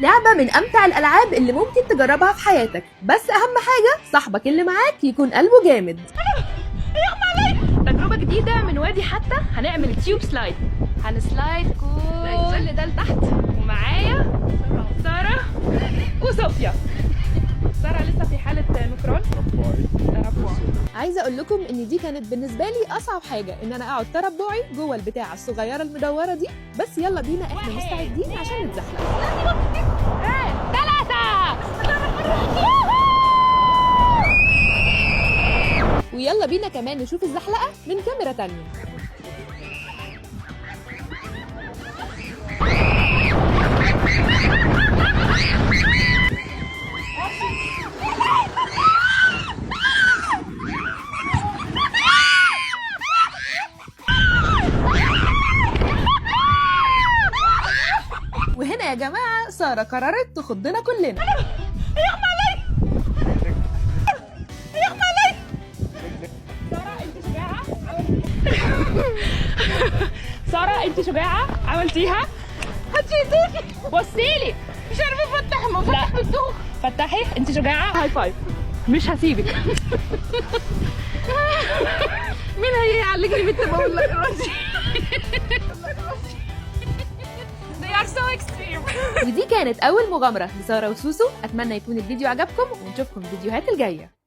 لعبة من أمتع الألعاب اللي ممكن تجربها في حياتك، بس أهم حاجة صاحبك اللي معاك يكون قلبه جامد. تجربة جديدة من وادي حتى، هنعمل tube slide، هن slide كل ده لتحت، ومعايا سارة وصوفيا. سارة لسه في حالة نكران تربع. عايزة أقول لكم إن دي كانت بالنسبة لي أصعب حاجة، إن أنا أقعد تربعي جوه البتاعة الصغيرة المدورة دي، بس يلا بينا إحنا مستعدين عشان نتزحلق. 3. ويلا بينا كمان نشوف الزحلقة من كاميرا تانية. وهنا يا جماعة سارة قررت تخضنا كلنا. سارة انت شجاعة، سارة انت شجاعة، عملتيها. هتشيتوكي، بصيلي، مش عارفة افتح، ما فتح بالدوخ. فتحي، انت شجاعة، high five، مش هسيبك. مين هيعالجني من التبول؟ They are so extreme. ودي كانت أول مغامرة لسارة وسوسو. أتمنى يكون الفيديو عجبكم ونشوفكم في الفيديوهات الجاية.